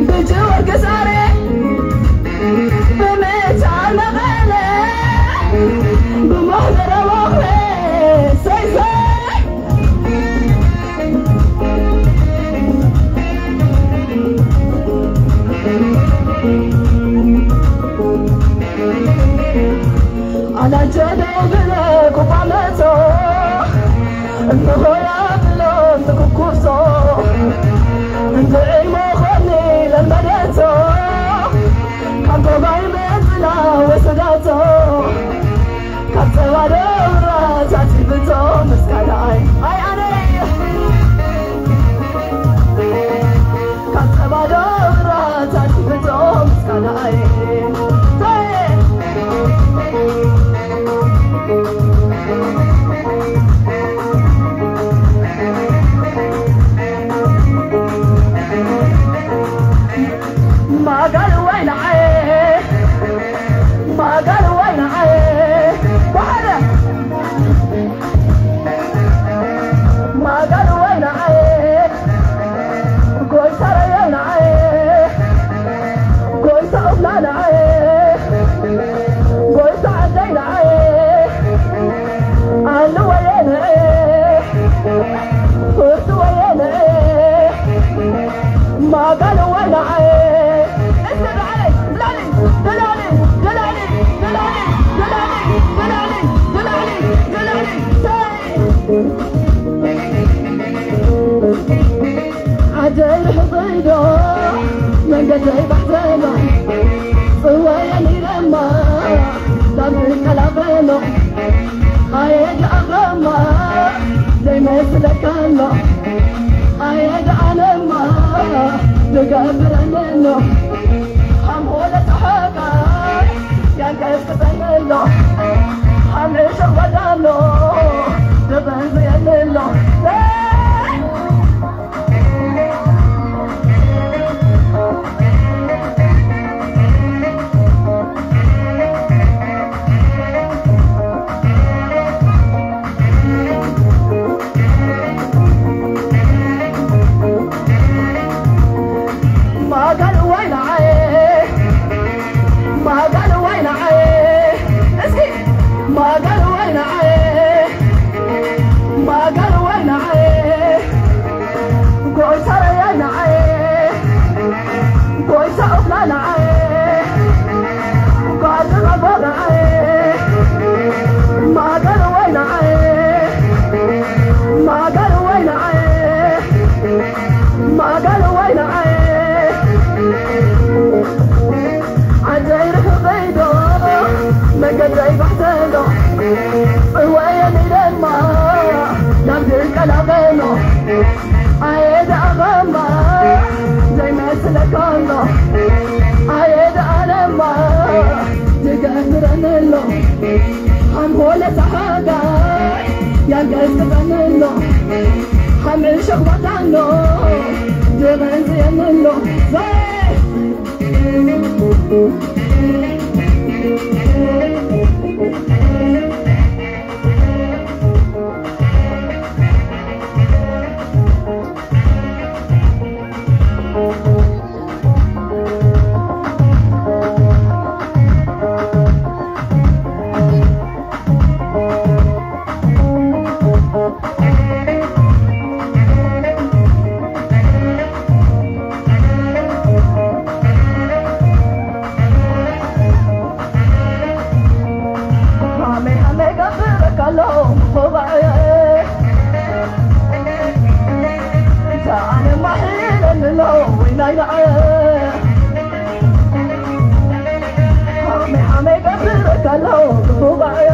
ብጅወርግስ ኣርየ ብምእታን መቐለ ብማሕበረ ወኽረ ሰይሰይ ኣላጀ ደው ብለ ኩባመቶ እንኾያ ብሎ ምክኩርሶ እንድዒ መኾኒ ለመደቶ ካብ ጎባይ መፅላ ወሰዳቶ ካብ ፀባዶ ራሳት ብቶ ምስካዳ ኣይ ኣይ ኣነይ ካብ ፀባዶ ራሳት ብቶ ምስካዳ ኣይ ማጋል ዋይ ንዓየ ማጋል ዋይ ንዓየ ብሓደ ማጋል ዋይ ንዓየ ጎይታ ረየ ንዓየ ጎይታ ኦብላ ንዓየ ጎይታ ዓደይ ንዓየ ኣሉ ወየ ንዓየ ፍርዲ ወየ ንዓየ ማጋል ዋይ ንዓየ እስከ ብዓለይ ብላዕሊ ብላዕሊ ብላዕሊ ብላዕሊ ብላዕሊ ብላዕሊ ብላዕሊ ብላዕሊ ዓደይ ርሕቐይ ዶ መንገደይ ባሕተሎ ጽዋየኒ ደማ ዳብ ቀላቐሎ ኣየ ደኣ ኸማ ዘይመስለካ ኣሎ ኣየ ደኣ ነማ ዝገብረኒ ኣሎ ሓሞለ ተሓቃ ያንቀጥቅጠኒ ኣሎ ሓምዒ ሸቕበዳ ኣሎ ደበንዝየኒ ኣሎ ማጋል ዋይ ንዓየ ማጋል ዋይ ንዓየ እስኪ ማጋል ዋይ ንዓየ ማጋል ዋይ ንዓየ ጎይታ ረያይ ንዓየ ጎይታ ኦፍላ ንዓየ ጓል ቐቦ ንዓየ ማጋል ዋይ ንዓየ ማጋል ዋይ ንዓየ ማጋል ዋይ ንዓየ ዓደይ ርሕቐይ ዶ መገደይ ባሕተሎ ጽዋየኒ ደማ ናብ ዝቀላቐሎ ኣየ ደኣ ኸማ ዘይመስለካ ኣሎ ኣየ ደኣ ለማ ዝገብረኒ ኣሎ ሓምሆለ ተሓጋይ ያንቀጥቅጠኒ ኣሎ ሓምዒ ሸቕባታ ኣሎ ዝቐንጽየኒ ኣሎ ሃመይ ሃመይ ገብረካ ኣለኹ ብኹባዕየ እታ ኣነ ማሒለኒ ኣለኹ ወይ ናይ ንዓየ ሓመይ ሓመይ ገብረካ ኣለኹ ብኹባዕየ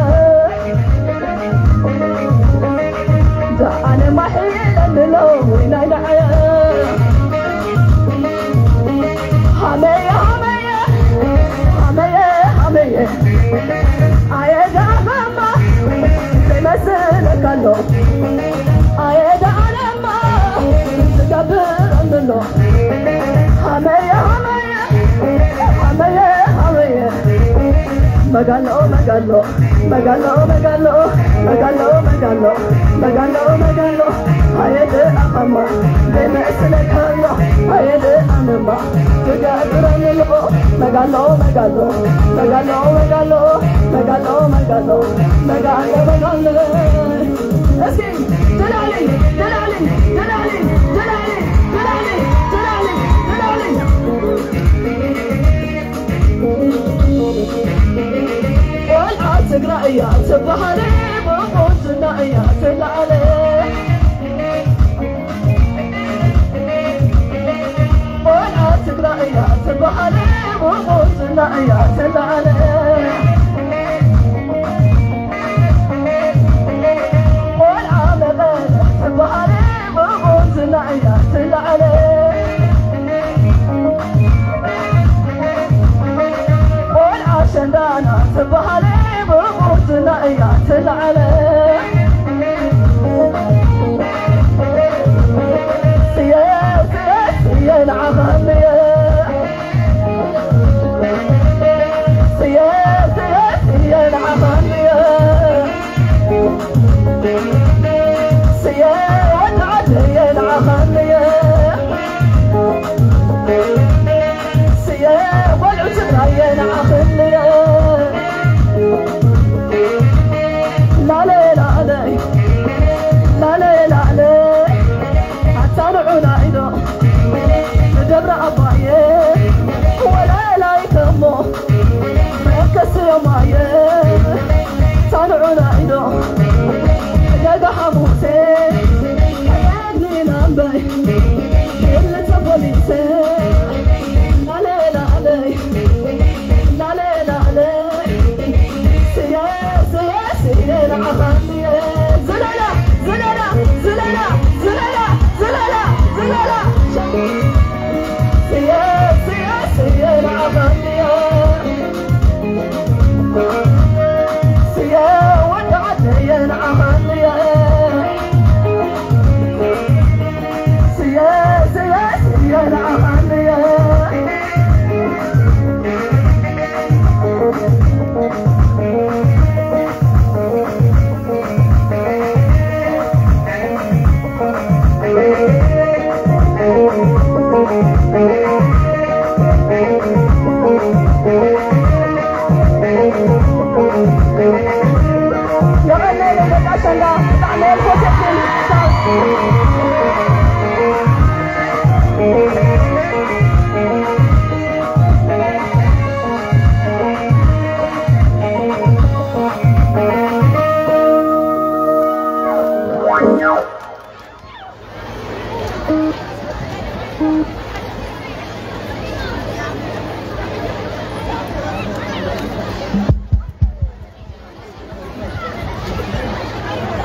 ደኣነ ማሒለኒ ሎ ወይ ናይ ደዓየ ሃመየ ሃመየ ሃመየ ሃመየ ኣየ ደኣኸማ ዘይመስለካ ኣሎ ኣየ ደኣነማ ዝገብረኒ ኣሎ ሃመየ ሃመየ ሃመየ ሃመየ መጋሎ መጋሎ መጋሎ መጋሎ መጋሎ መጋሎ መጋሎ መጋሎ ሃየ ደኣኸማ ዘይመስለካ ኣሎ ሃየ ደኣነማ መጋሎ መጋሎ መጋሎ መጋሎ መጋሎ መጋሎ መጋሎ መጋሎ። እስኪ ተላሊ ተላሊ ተላሊ ተላሊ ተላሊ ተላሊ ተላሊ። ቆልዓ ትግራይ እያ ትበሃል፣ ብቑንጅና እያ ትለዓል። ቆልዓ ትግራይ እያ ትበሃል፣ ብቑንጅና እያ ትለዓል። ቆልዓ መቐለ ትበሃል፣ ብቑንጅና እያ ትለዓል። ቆልዓ ሸንዳና ትበሃል፣ ብቑንጅና እያ ትለዓል። ስየ፣ ስየ፣ ስየ፣ ንዓኻ እንድየ። ስየ፣ ስየ፣ ስየ፣ ንዓኻ እንድየ። ስየ፣ ወዲ ዓደየ፣ ንዓኻ እንድየ። ስየ፣ ቆልዑ ትግራየ፣ ንዓኺ እንድየ። ላለ፣ ላለ፣ ላለ፣ ላለ፣ ኣታ ንዑና ኢዶ ንደብረ ኣባየ፣ ወላላይ ከሞ መከስዮማየ፣ ኣታ ንዑና ኢዶ ነገ ሓሙሴ፣ ቀድሚና እምበይ ክልተ ፖሊሰ፣ ላለ፣ ላለ፣ ላለ፣ ላለ። ስየ፣ ስየ፣ ስየ፣ ንዓኻ እንድየ። ዝለላ፣ ዝለላ፣ ዝለላ፣ ዝለላ፣ ዝለላ፣ ዝለላ። ስየ፣ ስየ፣ ስየ፣ ንዓኻ እንድየ። ስየ፣ ወዲ ዓደየ፣ ንዓኻ እንድየ። ስየ፣ ስየ፣ ስየ፣ ንዓኻ እንድየ። የቐነየ ደቂ ኣሸንዳ፣ ብጣዕሚ እየ ዝፈትወኩም።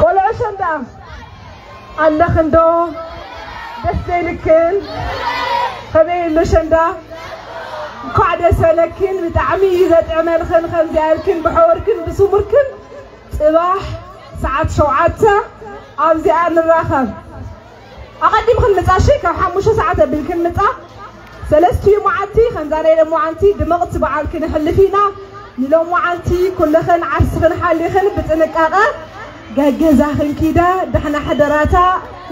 ቆልዑ ኣሸንዳ ኣለኽንዶ? ደስ ዘይልክን? ከመይ ኣሎ ኣሸንዳ? እንኳዕ ደስ በለክን። ብጣዕሚ እዩ ዘጥዕመልኽን፣ ከምዚኣ ኢልክን ብሕቡርክን ብስሙርክን ጽባሕ ሰዓት ሸውዓተ ኣብዚኣ ንራኸብ። ኣቐዲምክን ምጻ፣ እሺ፣ ካብ ሓሙሽተ ሰዓት ኣቢልክን ምጻ። ሰለስቲኡ መዓልቲ ከምዛ ናይ ሎማዓንቲ ድምቕቲ በዓል ክነሕልፍ ኢና። ንሎማዓንቲ ኩልኽን ዓርስኽን ሓሊኽን ብጥንቃቐ ገገዛኽን ኪዳ፣ ዳሕና ሕደራታ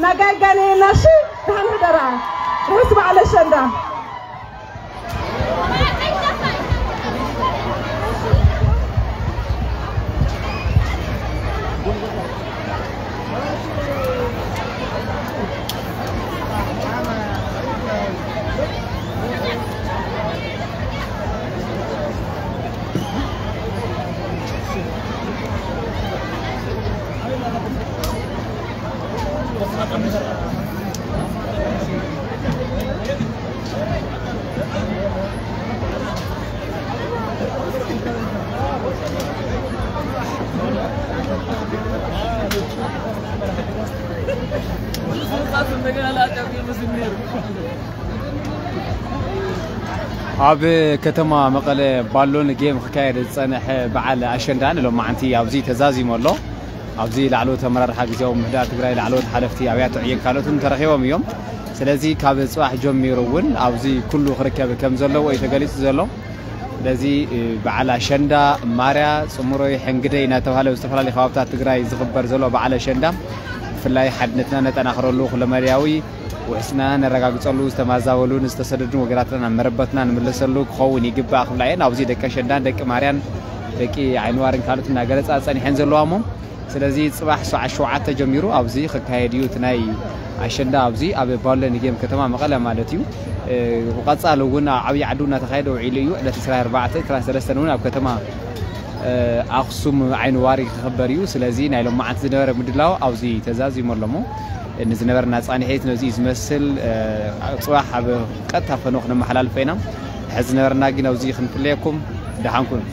ናጋጋነየና፣ እሺ፣ ዳሕና ሕደራ። ርሑስ በዓል ኣሸንዳ። ኣብ ከተማ መቐለ ባሎን ጌም ክካየድ ዝጸንሐ በዓል ኣሸንዳ ንሎማዓንቲ ኣብዚ ተዛዚሙ ኣሎ። ኣብዚ ላዕለዎት ኣመራርሓ ግዝያዊ ምምሕዳር ትግራይ፣ ላዕለዎት ሓለፍቲ ኣብያተ ዕዮን ካልኦትን ተረኺቦም እዮም። ስለዚ ካብ ጽባሕ ጀሚሩ እውን ኣብዚ ኩሉ ክርከብ ከም ዘለዎ እዩ ተገሊጹ ዘሎ። ስለዚ በዓል ኣሸንዳ፣ ማርያ፣ ጽምሮይ፣ ሕንግደይ እናተባህለ ኣብ ዝተፈላለዩ ከባብታት ትግራይ ዝኽበር ዘሎ በዓል ኣሸንዳ ብፍላይ ሓድነትና ነጠናኽረሉ፣ ኩለመዳያዊ ውሕስና ነረጋግጸሉ፣ ዝተማዛበሉን ዝተሰደዱን ወገናትና ናብ መረበትና ንምለሰሉ ክኸውን ይግባእ ክብላ እየን። ኣብዚ ደቂ ኣሸንዳን ደቂ ማርያን ደቂ ዓይንዋርን ካልኦት እናገለጻ ጸኒሐን ዘለዋ እሞ፣ ስለዚ ጽባሕ ሰዓት ሸውዓተ ጀሚሩ ኣብዚ ክካየድ እዩ እቲ ናይ ኣሸንዳ ኣብዚ ኣብ ባለ ንጌም ከተማ መቐለ ማለት እዩ። እ፣ ብቐጻሊ እውን ኣብ ዓብዪ ዓዱ እናተኻየደ ውዒሉ እዩ። ዕለት ዕስራን ኣርባዕተን ዕስራን ሰለስተን እውን ኣብ ከተማ እ፣ ኣኽሱም ዓይኒ ዋሪ ክኽበር እዩ። ስለዚ ናይ ሎማዓንቲ ዝነበረ ምድላው ኣብዚ ተዛዚሙ ኣሎ እሞ፣ ንዝነበረና ጻንሒት ነዚ እዩ ዝመስል። እ፣ ጽባሕ ኣብ ቀጥታ ፈኖ ክነመሓላልፎ ኢና። ሕዚ ዝነበረና ግን ኣብዚ ክንፍለየኩም። ደሓንኩም።